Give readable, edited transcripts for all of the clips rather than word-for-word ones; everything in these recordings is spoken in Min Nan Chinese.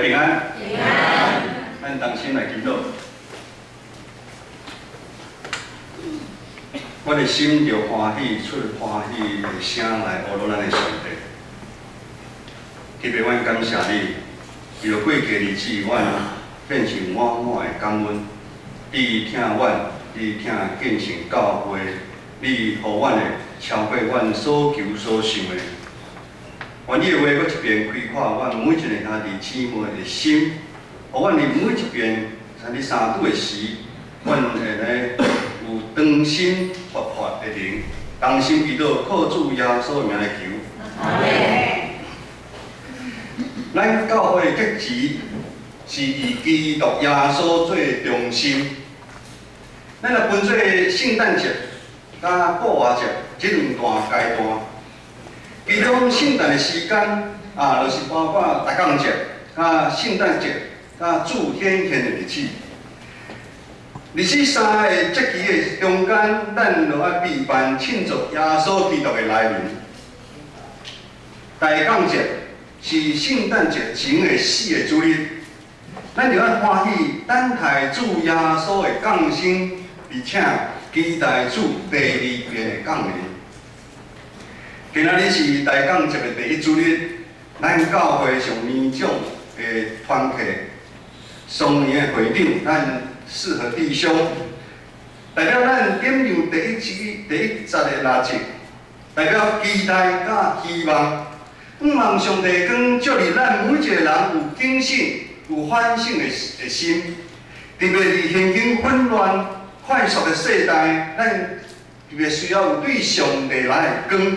平安。平安。咱同心來祈禱。阮的心著歡喜，出歡喜的聲來阿羅咱的上帝。特別阮感謝你，為著過去日子，阮變成滿滿的感恩。你疼阮，你疼建成教會，你予阮的超過阮所求所想的。願你的話閣一遍開闊阮每一個兄弟姊妹的心，予阮佇每一遍伫相拄的時，阮會來有當心活潑的靈，同心祈禱，靠主耶穌的名來求。阿們。咱教會的格局是以基督耶穌做中心。咱來分做聖誕節佮復活節這兩大階段。其中聖誕的時間啊，就是包括大降節、佮聖誕節、佮主顯現的日子。佇這三个節期的中間，咱就愛備辦慶祝耶穌基督的來臨。大降節是聖誕節前的四个主日，咱就愛歡喜等待主耶穌的降生，而且期待主第二遍的降臨。今仔日是大降節的第一主日，咱教會上年長的團契雙年的會長，咱四和弟兄，代表咱點亮第一支第一節的蠟燭，代表期待佮希望。向望上帝光照佇咱每一個人有警醒、有反省的心。特別佇現今混亂、快速的世代，咱特別需要有對上帝來的光，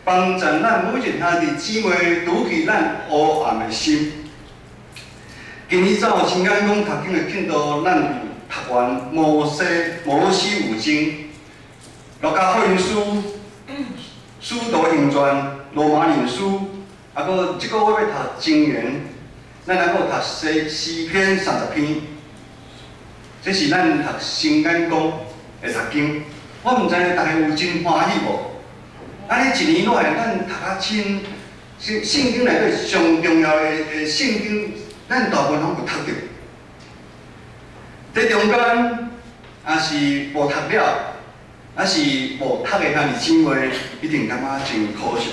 幫助咱每一个兄弟姊妹除去咱黑暗的心。今年照新眼光讀經的進度，咱有讀完摩西摩西五經、路加福音書、使徒行傳、羅馬人書，啊，閣這個月欲讀箴言，咱還閣讀詩詩篇30篇。這是咱讀新眼光的讀經。我毋知影大家有真歡喜無？按呢一年落來，咱讀甲真聖聖經內底上重要的聖經，咱大部分攏有讀著。這中間也是無讀了，抑是無讀的兄弟姊妹，一定感覺真可惜。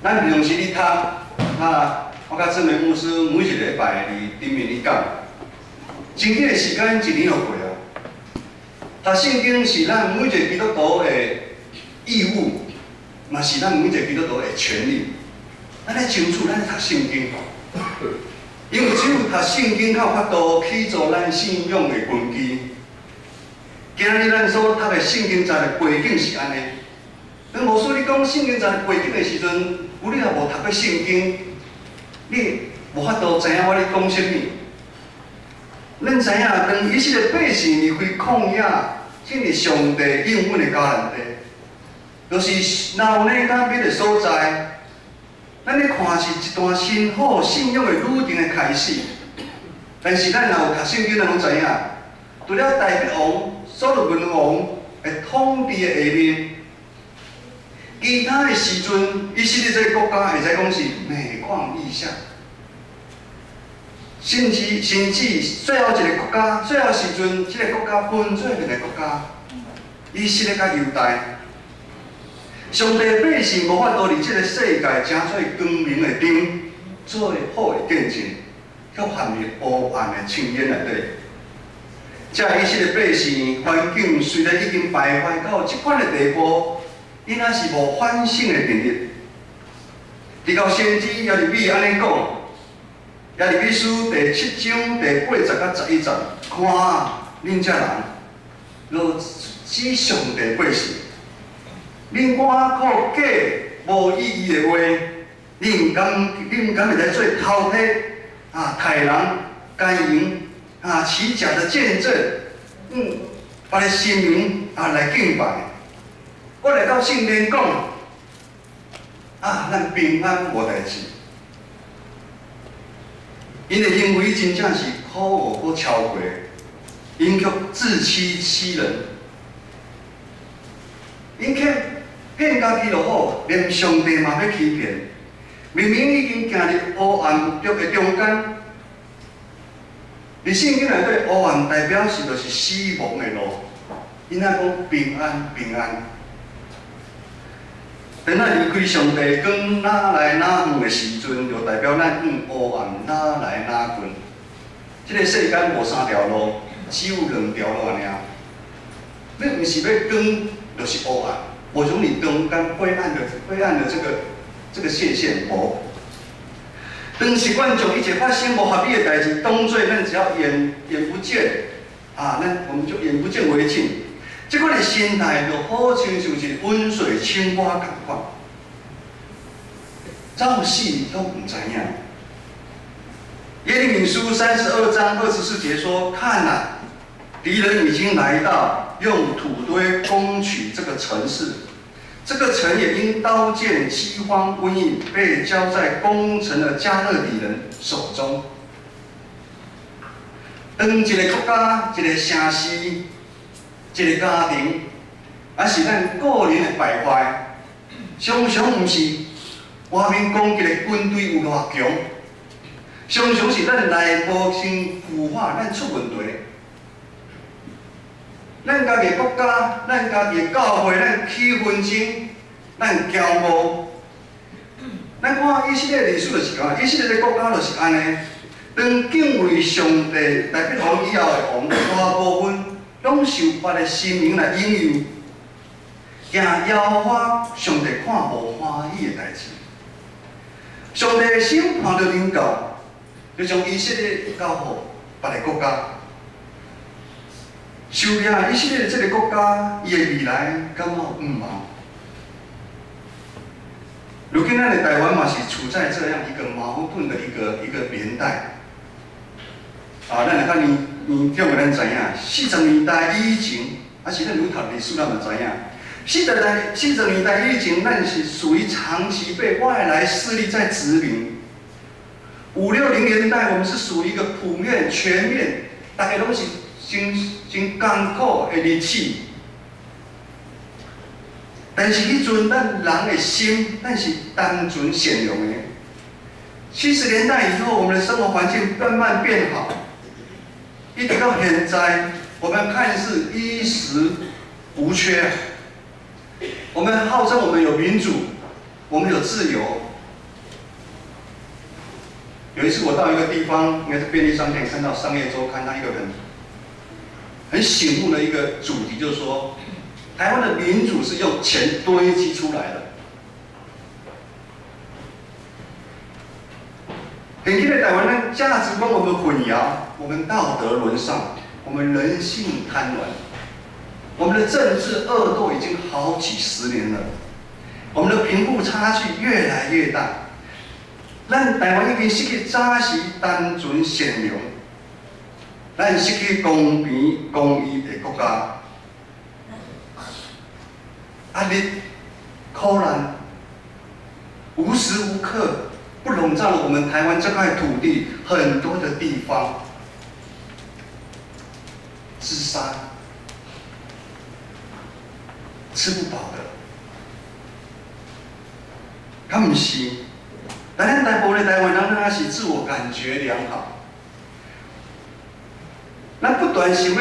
咱平常時咧讀，啊，我佮志明牧師每一禮拜佇頂面咧講，真緊的時間一年就過啊。讀聖經是咱每一個基督徒的義務，嘛是咱每一個基督徒的權利。咱愛清楚，咱讀聖經，因為只有讀聖經，才有法度去做咱信仰的根基。今仔日咱所讀的聖經節的背景是按呢。當牧師咧講聖經節的背景的時陣，有你若無讀過聖經，你無法度知影我咧講啥物。咱知影，當以色列百姓離開曠野，進入上帝應允的迦南地，就是流奶佮蜜的所在。咱咧看是一段新好信仰的旅程的開始。但是咱若有讀聖經，咱攏知影，除了大衛王、所羅門王的統治的下面，其他的時陣，以色列這個國家會使講是每況愈下，甚至最後一個國家，最後時陣，這個國家分做兩個國家，以色列佮猶大。上帝百姓無法度佇這個世界成做光明的燈，做好的見證，卻陷入黑暗的深淵內底。這以色列百姓環境雖然已經敗壞到這款的地步，𪜶還是無反省的能力。直到先知耶利米按呢講，耶利米書第七章第八節佮11節，看恁這人，若指上帝百姓，恁敢靠假無意義的話，恁毋敢會來做偷窺啊、刣人、奸淫啊、起假的見證，別个神明啊來敬拜。我來到聖殿講，啊，咱平安無代誌。𪜶的行為真正是可惡閣超過，𪜶卻自欺欺人，𪜶卻騙家己就好，連上帝嘛欲欺騙。明明已經行佇黑暗中的中間，佇聖經內底黑暗代表是就是死亡的路，𪜶愛講平安平安。當咱離開上帝，光愈來愈遠的時陣，就代表咱向黑暗愈來愈近。這个世間無三條路，只有兩條路爾。你毋是欲光，就是黑暗，無像你中間灰暗的這個界線無。當習慣將一切發生無合理的代誌當做咱只要眼不見，啊，咱我們就眼不見為淨。這款的心態就好親像是溫水青蛙仝款，走死攏毋知影。耶利米書32章24節說：看哪，敵人已經來到，用土堆攻取這個城市，這個城也因刀劍、饑荒、瘟疫被交在攻城的迦勒底人手中。當一個國家、一個城市、一個家庭，還是咱個人的敗壞，常常毋是外面攻擊的軍隊有偌強，常常是咱內部先腐化，咱出問題。咱家己的國家，咱家己的教會，咱起紛爭，咱驕傲。咱看以色列歷史就是按呢，以色列的國家就是按呢。當敬畏上帝大衛王以後的王，大部分攏受別个神明來引誘，行耶和華上帝看無歡喜的代誌。上帝的審判就臨到，就將以色列交予別个國家。受掠以色列這个國家，伊的未來敢有向望？如今咱的台灣嘛是處在這樣一個矛盾的一個年代。啊，咱來看年年長的咱知影，40年代以前，啊是咱有讀歷史，咱嘛知影。40年代以前，咱是屬於長期被外來勢力在殖民。五六零年代，我們是屬於一個普遍全面，大家攏是真真艱苦的日子。但是彼陣咱人的心，咱是單純善良的。70年代以後，我們的生活環境慢慢變好，一直到現在，我們看似衣食無缺。我們號稱我們有民主，我們有自由。有一次我到一個地方，應該是便利商店，看到《商業週刊》，它一個很醒目的一個主題，就是說，台灣的民主是用錢堆積出來的。現今的台灣人價值觀我們混淆，我們道德淪喪，我們人性貪婪，我們的政治惡鬥已經好幾十年了，我們的貧富差距越來越大。咱台灣已經失去早時單純善良，咱失去公平公義的國家，壓力、苦難，無時無刻不籠罩了我們台灣這塊土地很多的地方，自殺、吃不飽的，敢毋是？但咱大部分的台灣人，咱是自我感覺良好，咱不斷想欲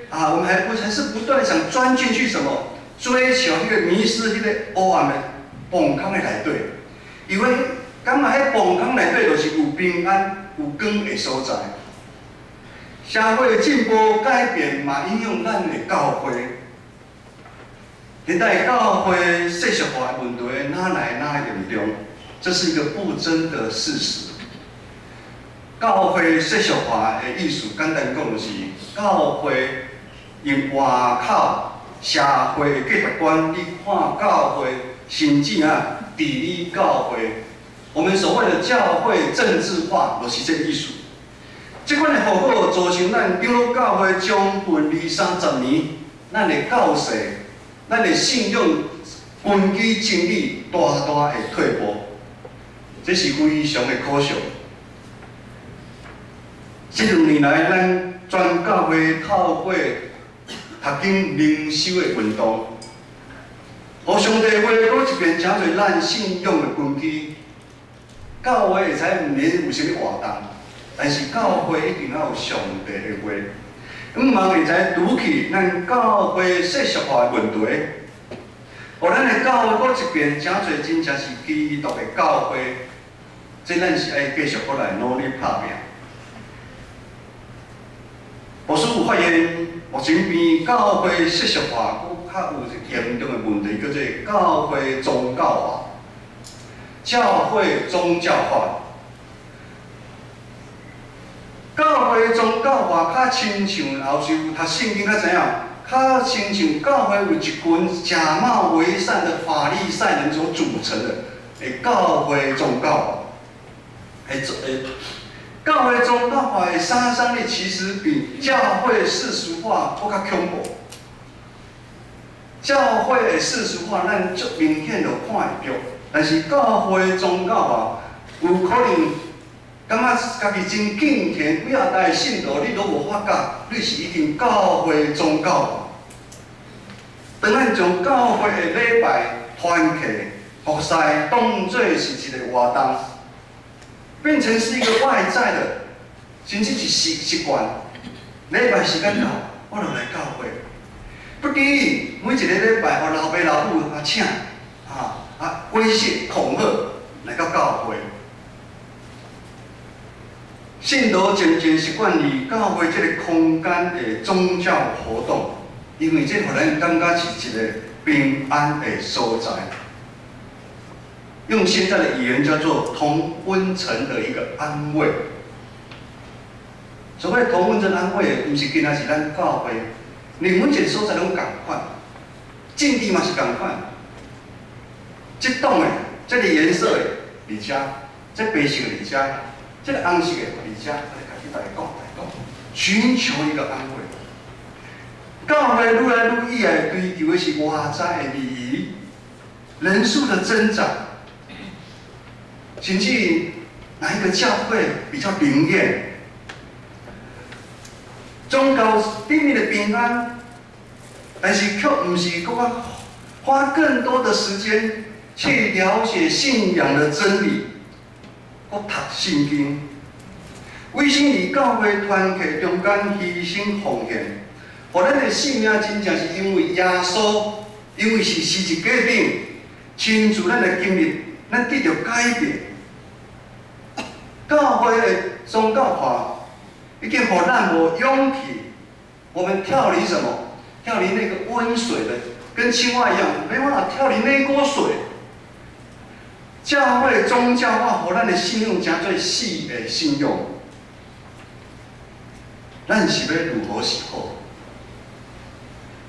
啊，我們還不還是不斷的想鑽進去什麼，追求彼個迷失彼個黑暗的墓坑的內底，因為感覺彼墓坑內底就是有平安、有光的所在。社會的進步改變嘛，影響咱的教會。現代教會世俗化的問題，愈來愈嚴重，這是一個不爭的事實。教會世俗化的意思，簡單講就是教會用外口社會的價值觀，你看教會，甚至啊治理教會。我們所謂的教會政治化，就是這個意思。這款的後果造成咱長老教會將近二三十年，咱的教勢、咱的信仰根基真理大大的退步，這是非常的可惜。這兩年來，咱全教會透過讀經靈修的運動，予上帝話閣一遍誠濟咱信仰的根基。教會會使毋免有啥物活動，但是教會一定要有上帝的話。毋通會使拄去咱教會世俗化的問題，予咱的教會閣一遍，誠濟真正是基督的教會，這咱是愛繼續閣來努力拍拚。牧師有發現，目前邊教會世俗化閣較有一個嚴重的問題，叫做教會宗教化。教會宗教化，教會宗教化較親像老師有讀聖經較知影，較親像教會有一群假冒為善的法利賽人所組成的，教會宗教化，教會宗教化的殺傷力其實比教會世俗化閣較恐怖。教會的世俗化，咱足明顯就看會著。但是教會宗教化，有可能感覺家己真敬虔，幾仔代信徒你攏無發覺，你是已經教會宗教化。當咱將教會的禮拜、團契、服侍當做是一個活動，變成是一個外在的，甚至是習慣。禮拜時間到，我就來教會。不至於每一個禮拜，予老爸老母啊請，啊，威脅恐嚇來到教會，信徒漸漸習慣於教會這個空間的宗教活動，因為這予咱感覺是一個平安的所在。用現在的語言叫做同溫層的一個安慰。所謂同溫層安慰，毋是干焦是咱教會，連每一個所在攏仝款，政治嘛是仝款。這黨的、這個顏色的佇遮，這白色的佇遮，這個紅色的佇遮，我開始大家講，大家講，尋求一個安慰。教會愈來愈以來追求的是外在的禮儀、人數的增長，甚至哪一個教會比較靈驗？宗教頂面的平安，但是卻毋是閣較花更多的時間去了解信仰的真理，閣讀聖經，委身佇教會團契中間犧牲奉獻，予咱的性命真正是因為耶穌，因為是十字架頂，親自咱的經歷，咱得著改變。教會的宗教化已經予咱無勇氣，我們跳離什麼？跳離那個溫水的，跟青蛙一樣，沒辦法跳離那鍋水。教會宗教化，予咱的信仰成做死的信仰。咱是欲如何是好？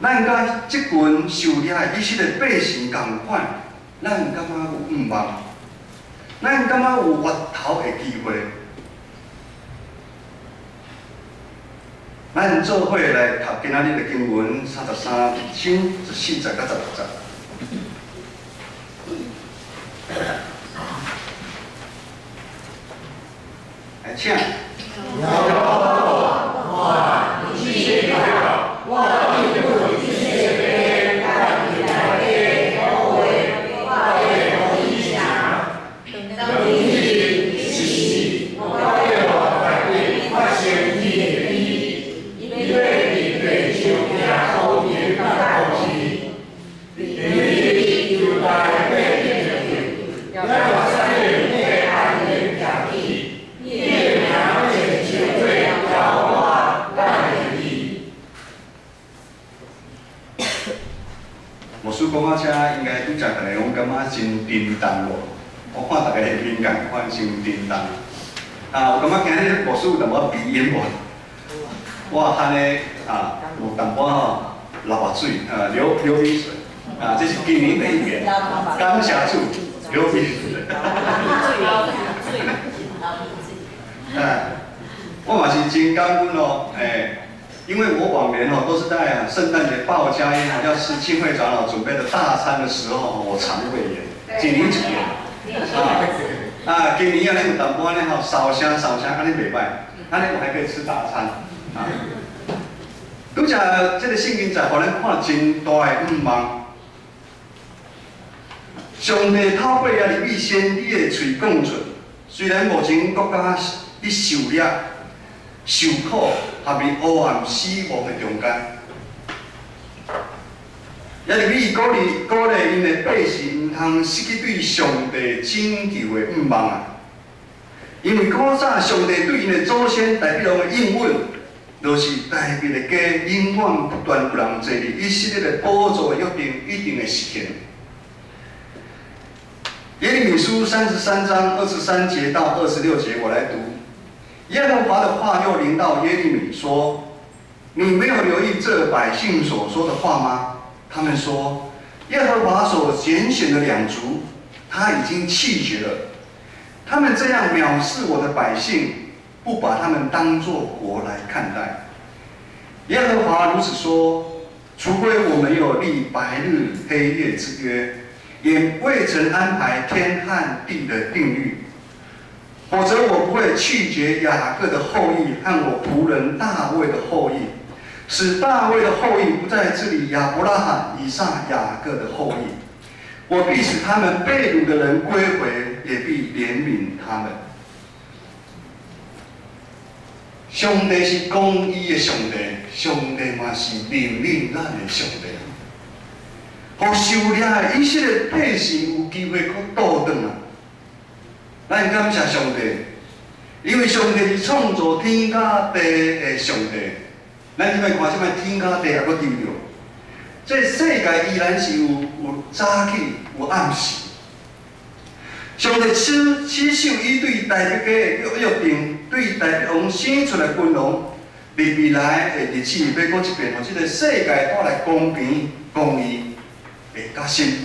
咱佮這群受掠的以色列百姓仝款，咱感覺有向望，咱感覺有越頭的機會。咱做伙來讀今仔日的經文33章14節到16節。來，請。真叮當無？我看大家的面仝款，真叮當。啊，有感覺今日牧師有淡薄仔鼻音無？我喊咧啊，有淡薄仔吼流目水啊，流流鼻水啊，這是今年的一年，感謝主，流鼻水。啊，我嘛是真感恩哦，欸，因為我往年哦都是在聖誕節報佳音，要吃慶會長老準備的大餐的時候，我腸胃炎，一年一年。啊，今年啊，你有淡薄仔呢吼，燒聲燒聲，按呢袂䆀，按呢我還可以吃大餐。啊，拄才這個聖經在，予咱看真大的向望。上帝透過耶利米先知的喙講出，雖然目前國家佇受掠、受苦，含佇黑暗死亡的中間，耶利米鼓勵鼓勵𪜶的百姓，毋通失去對上帝拯救的向望啊！因為古早上帝對𪜶的祖先大衛王的應允，就是大衛的家永遠不斷有人坐佇以色列的寶座的約定一定會實現。耶利米書33章23節到26節，我來讀。耶和華的話又臨到耶利米說：“你沒有留意這百姓所說的話嗎？他們說，耶和華所揀選的兩族，他已經棄絕了。他們這樣藐視我的百姓，不把他們當作國來看待。耶和華如此說：除非我沒有立白日黑夜之約，也未曾安排天和地的定律，否則我不會棄絕雅各的後裔和我僕人大衛的後裔，使大衛的後裔不再治理亞伯拉罕、以撒、雅各的後裔。我必使他們被擄的人歸回，也必憐憫他們。上帝是公義的上帝，上帝嘛是憐憫咱的上帝。予受掠的以色列百姓有機會閣倒轉來。咱感謝上帝，因為上帝是創造天佮地的上帝。咱這擺看這擺天佮地猶閣丟著，這世界依然是有早起有暗時。上帝持守伊對大衛家的約定，對大衛王生出來君王，佇未來的日子欲閣一遍，予這个世界帶來公平、公義的革新。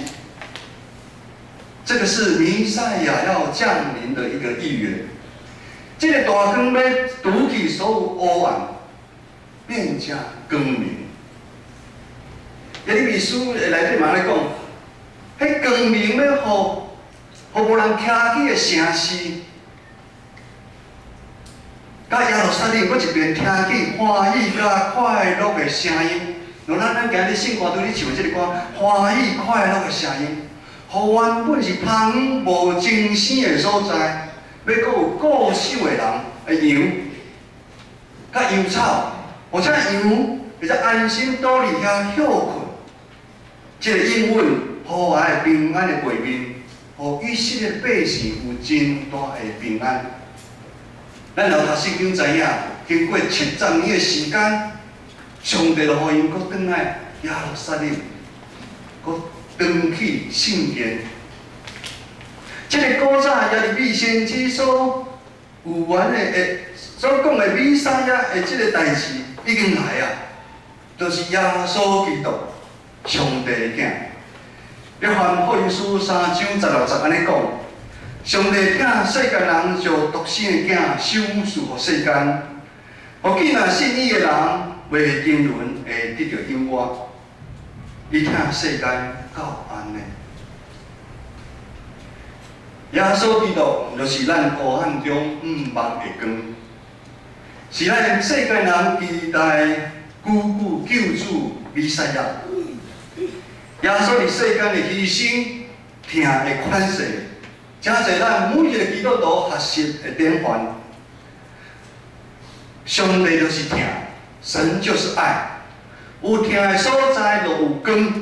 這個是彌賽亞要降臨的一個預言。這个大光欲除去所有黑暗，變成光明。耶利米書內底嘛咧講，彼光明欲予無人徛起的城市，佮耶路撒冷閣一遍聽起歡喜佮快樂的聲音。若咱今日聖歌隊咧唱這个歌，歡喜快樂的聲音，予原本是芳無精神的所在，欲閣有顧守的人的羊，佮羊草，或者羊會使安心倒佇遐歇睏。這个應允和諧平安的背面，予以色列百姓有真大的平安。咱老讀聖經知影，經過70年的時間，上帝就予𪜶閣轉來耶路撒冷，閣轉去聖殿。這个古早耶利米先知所預言的、所講的彌賽亞的這个代誌已經來啊，就是耶穌基督，上帝的囝。約翰福音書3章16節按呢講：上帝疼世間人，將獨生的囝賞賜予世間，予見若信伊的人袂沉淪，會得著永活。伊疼世間到按呢。耶穌基督就是咱黑暗中向望的光，是咱世間人期待久久救主彌賽亞。耶穌佇世間的犧牲、疼的款式，誠濟咱每一个基督徒學習的典範。上帝就是疼，神就是愛。有疼的所在就有光，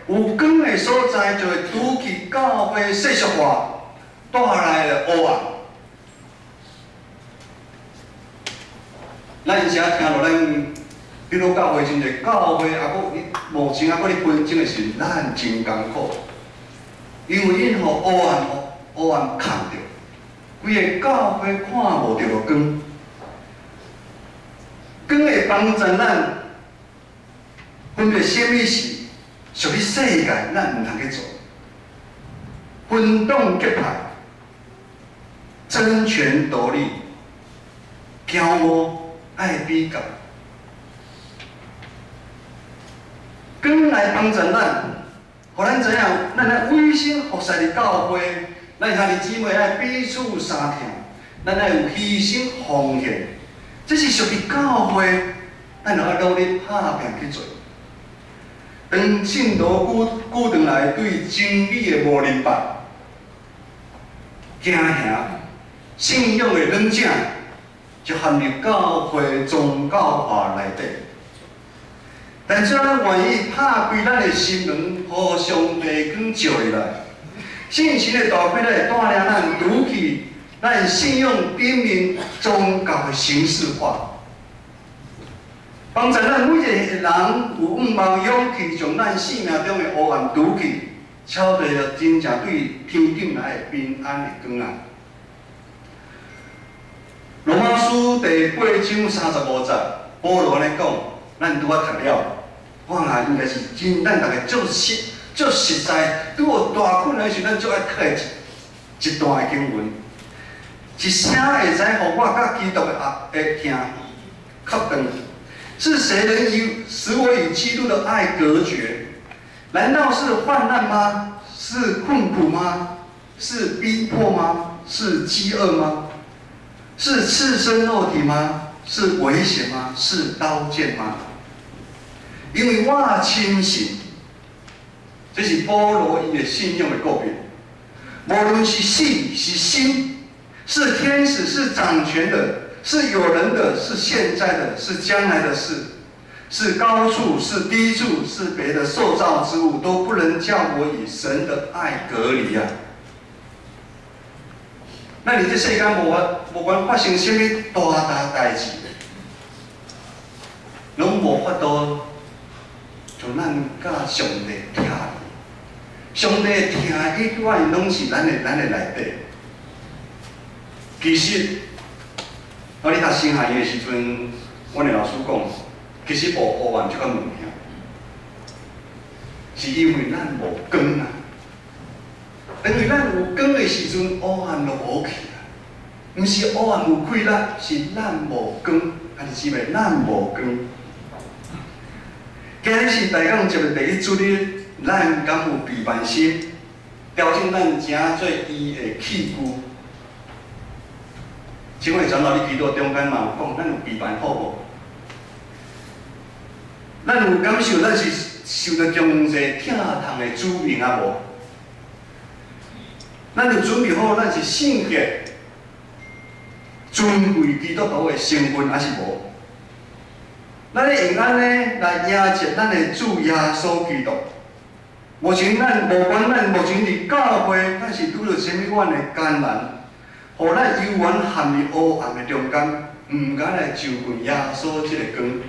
有光的所在就會除去教會世俗化帶來的黑暗。咱有時聽著咱長老教會真濟教會，猶閣目前猶閣咧紛爭的時陣，咱真艱苦，因為𪜶予黑暗黑暗崁著，規个教會看無著光，光會幫助咱分別啥物是屬於世界，咱毋通去做，分黨結派、爭權奪利、驕傲、愛比較。光來幫助咱，予咱知影，咱愛委身服侍佇教會，咱兄弟姊妹愛彼此相疼，咱愛有犧牲奉獻，這是屬於教會，咱著愛努力拍拼去做。當信徒久轉來對真理的無明白，驚嚇，信仰的軟井，就陷入教會宗教化內底。但只要咱願意拍開咱的心門，予上帝光照入來，聖神的大氣會帶領咱除去咱信仰頂面宗教的形式化，幫助咱每一個人有向望勇氣，將咱生命中的黑暗除去，超著真正對天頂來的平安的光啊！羅馬書第八章三十五節，保羅按呢講，咱拄仔讀了，我啊應該是真，咱逐家足實、足實在，拄有大困難時，咱足愛讀的一段的經文。是啥會使予我佮基督的愛的疼割斷？是誰能與使我與基督的愛隔絕？難道是患難嗎？是困苦嗎？是逼迫嗎？是飢餓嗎？是赤身露體嗎？是危險嗎？是刀劍嗎？因為我深信，這是保羅伊的信仰的告別。無論是死是生，是天使，是掌權的，是有能的，是現在的，是將來的事，是高處，是低處，是別的受造之物，都不能叫我與神的愛隔離啊！咱佇這世間無法，無管發生啥物大大代誌，攏無法度將咱佮上帝拆離。上帝的疼永遠攏是咱的內底。其實，我咧讀神學院的時陣，阮的老師講，其實無黑暗這款物件，是因為咱無光啊。因為咱有光的時陣，黑暗就無去啊。毋是黑暗有氣力，是咱無光，兄弟姊妹，咱無光。今日是大港節的第一主日，咱敢有備辦心，調整咱成做伊的器具？請問長老，你祈禱中間嘛有講，咱有備辦好無？咱有感受，咱是受著上濟疼痛的主命啊無？咱有準備好，咱是聖潔、尊貴基督徒的身份，還是無？咱咧用按呢來迎接咱的主耶穌基督。目前咱無管咱目前佇教會，咱是拄著啥物款的艱難，予咱猶原陷佇黑暗的中間，毋敢來就近耶穌這個光。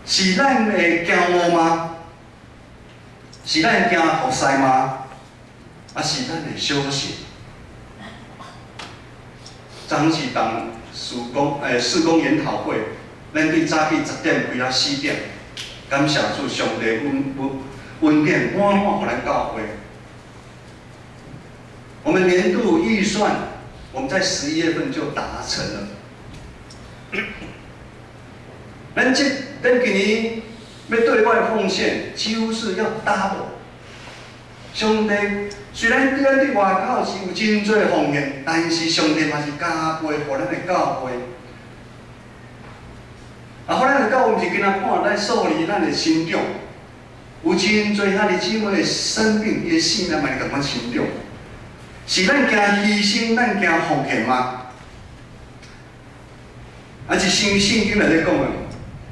是咱的驕傲嗎？是咱驚服侍嗎？抑是咱的小信？昨昏是當事工事工研討會，咱對早起10點開到4點，感謝主上帝恩典滿滿予咱教會。我們年度預算，我們在11月份就達成了。咱今年欲對外奉獻，幾乎是要 double。上帝雖然對咱對外口是有真濟奉獻，但是上帝嘛是加倍予咱的教會。啊，予咱的教會毋是干焦看咱數字，咱的成長，有真濟兄弟姊妹的生命，伊的性命嘛是仝款成長。是咱驚犧牲，咱驚奉獻嗎？啊，是聖經內底講的，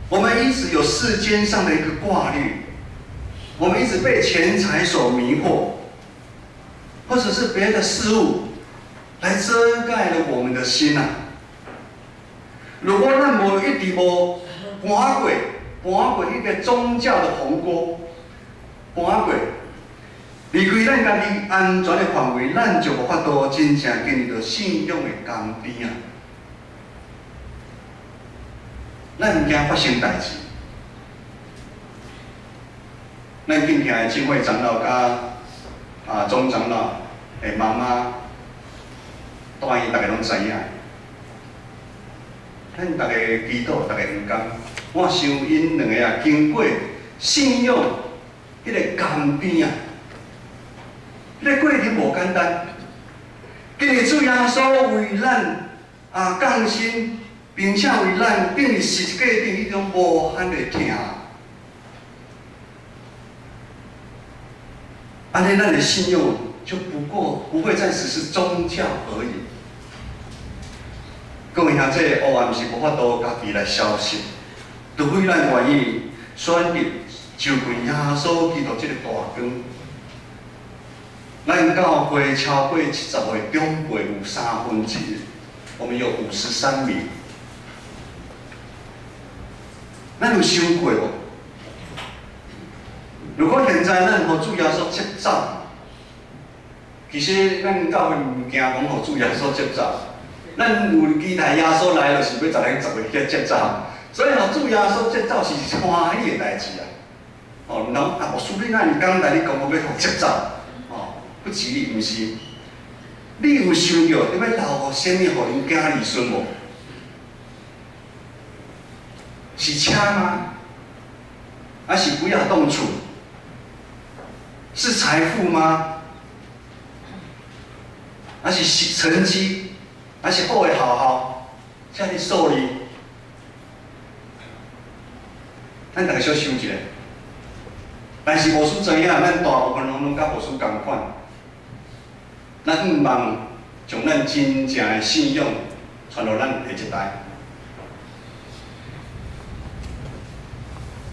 我們一直有世間上的一個掛慮，我們一直被錢財所迷惑，或者是別的事物來遮蓋了我們的心啊。如果咱無一直無搬過彼個宗教的鴻溝，搬過，離開咱家己安全的範圍，咱就無法度真正經歷著信仰的江邊啊！咱毋驚發生代誌，咱敬聽的浸會長老佮總長老的媽媽，大院逐家攏知影。咱逐家祈禱，逐家毋甘。我想𪜶兩个啊，經過信仰彼個江邊啊，彼個過程無簡單。今日主耶穌為咱降生，並且為咱釘佇十字架頂彼種無限的疼。按呢，咱的信仰就就不過不會再只是宗教而已。各位兄弟，黑暗是無法度家己來消失，除非咱願意選擇就近耶穌基督這個大光。咱教會超過70歲長輩有1/3，我們有53名。咱有想過無？如果現在咱予主耶穌接走，其實咱教會毋驚講予主耶穌接走，咱有期待耶穌來，就是欲共咱十月去接走，所以予主耶穌接走是歡喜的代誌啊！哦，毋通啊，牧師你哪會講來你講我欲予接走？哦，不吉利，毋是。你有想著你欲留予啥物予恁囝兒孫無？是車嗎？還是幾仔棟厝？是財富嗎？還是成績？還是好的學校？這爾數字？咱逐家小想一下。但是牧師知影，咱大部分攏攏佮牧師仝款。咱向望將咱真正的信仰傳予咱下一代。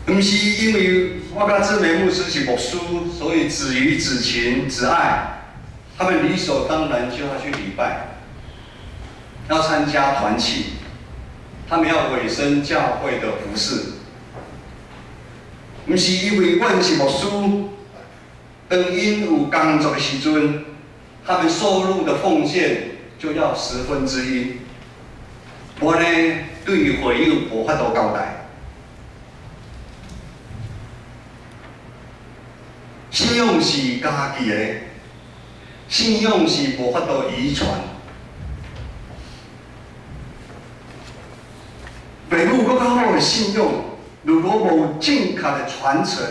毋是因為我佮志梅牧師是牧師，所以子瑜、子晴、子愛，他們理所當然就要去禮拜，要參加團契，他們要委身教會的服事。毋是因為阮是牧師，當𪜶有工作的時陣，他們收入的奉獻就要1/10，無呢對於會友無法度交代。信仰是家己的，信仰是無法度遺傳。父母閣較好的信仰，如果無正確的傳承，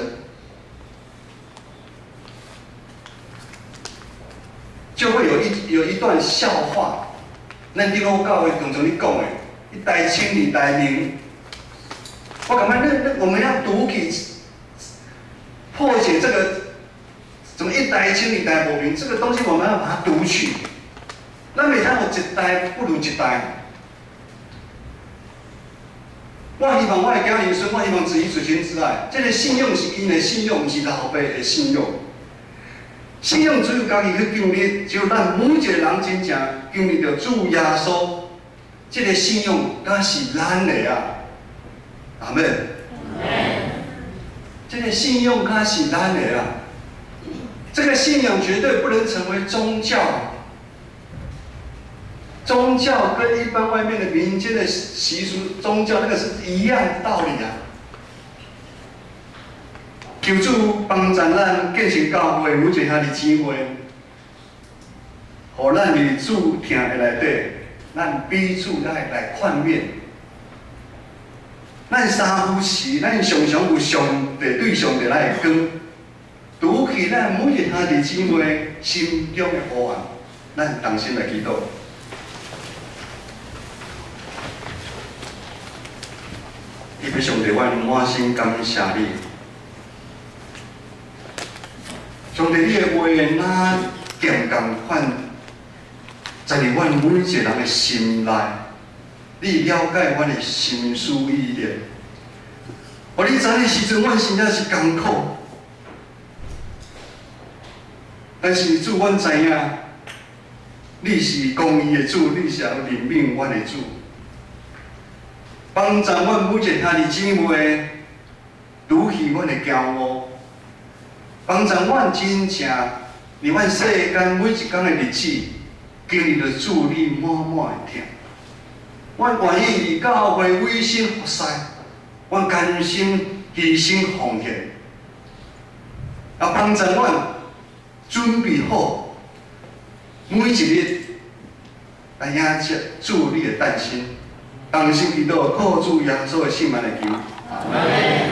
就會有一段笑話。咱長老教會常常咧講的，一代清，二代明。我感覺那我們要讀起破解這個。怎麼一代清二代無明？這個東西我們要把它讀取。咱袂通有一代不如一代。我希望我的囝兒孫，我希望子瑜子晴子愛，這個信仰是𪜶的信仰，毋是老爸的信仰。信仰只有家己去經歷，只有咱每一個人真正經歷著主耶穌，這個信仰才是咱的啊！阿們。這個信仰才是咱的啊！這個信仰絕對不能成為宗教。宗教跟一般外面的民間的習俗，宗教那個是一樣的道理啊。求主幫助咱建成教會每一個兄弟姊妹，予咱佇主疼的內底，咱彼此來勸勉。咱三不時，咱常常有上帝對上帝來的光，除去咱每一個兄弟姊妹心中的黑暗，咱同心來祈禱。伊欲上帝，阮滿心感謝你。上帝，你的話若劍仝款，在佇阮每一個人的心內，你了解阮的心思意念。予你知影時陣，阮真正是艱苦。但是主，阮知影，你是公義的主，你是會憐憫阮的主。幫助阮每一個兄弟姊妹，除去阮的驕傲，幫助阮真正佇阮世間每一工的日子，經歷著主你滿滿的疼。阮願意佇教會委身服侍，阮甘心犧牲奉獻，啊，幫助阮準備好每一日來迎接主你的誕生。同心祈禱，靠主耶穌的聖名來求。阿門。